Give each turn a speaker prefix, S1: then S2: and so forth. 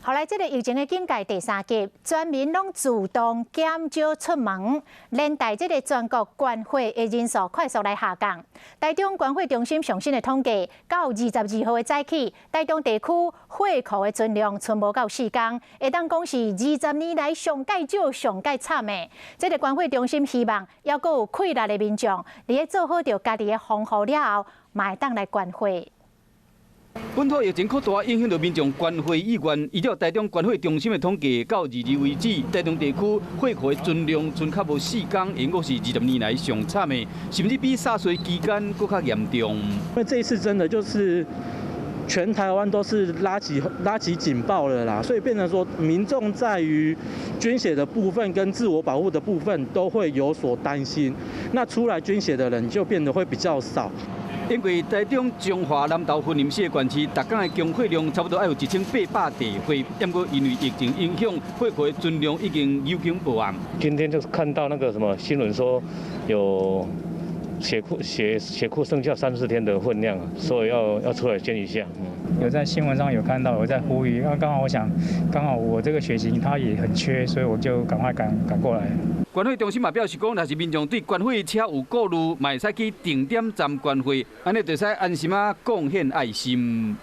S1: 後來這个疫情的警戒第三級，全民攏自動減少出門，連帶這个全國捐血的人數快速來下降。台中捐血中心上新的統計，到22號的早起，台中地區血庫的存量賰無夠4工，會當講是20年來上蓋少、上蓋慘的。這个捐血中心希望猶閣有氣力的民眾，佇咧做好著家己的防護了後，嘛會當來捐血。
S2: 本土疫情擴大，影響著民眾捐血意願。依照台中捐血中心的統計，到22為止，台中地區血庫的存量賰較無4工，應該是20年來上慘的，甚至比 SARS 期間閣較嚴重。
S3: 因為這一次真的就是全台灣都是拉起警報了啦，所以變成說民眾在於捐血的部分跟自我保護的部分都會有所擔心，那出來捐血的人就變得會比較少。
S2: 因為台中彰化南投雲林四个縣市，逐工的供血量差不多愛有1800袋血，毋過因為疫情影響，血庫的存量已經有驚無暗。
S4: 今天就是看到那個什麼新聞說有血庫剩下三四天的分量，所以要出來捐一下。
S5: 有在新聞上有看到，有在呼籲。那剛好我想，剛好我這個血型它也很缺，所以我就趕快趕過來。
S2: 捐血中心嘛表示講，若是民眾對捐血車有顧慮，嘛會使去定點站捐血，按呢就會使安心仔貢獻愛心。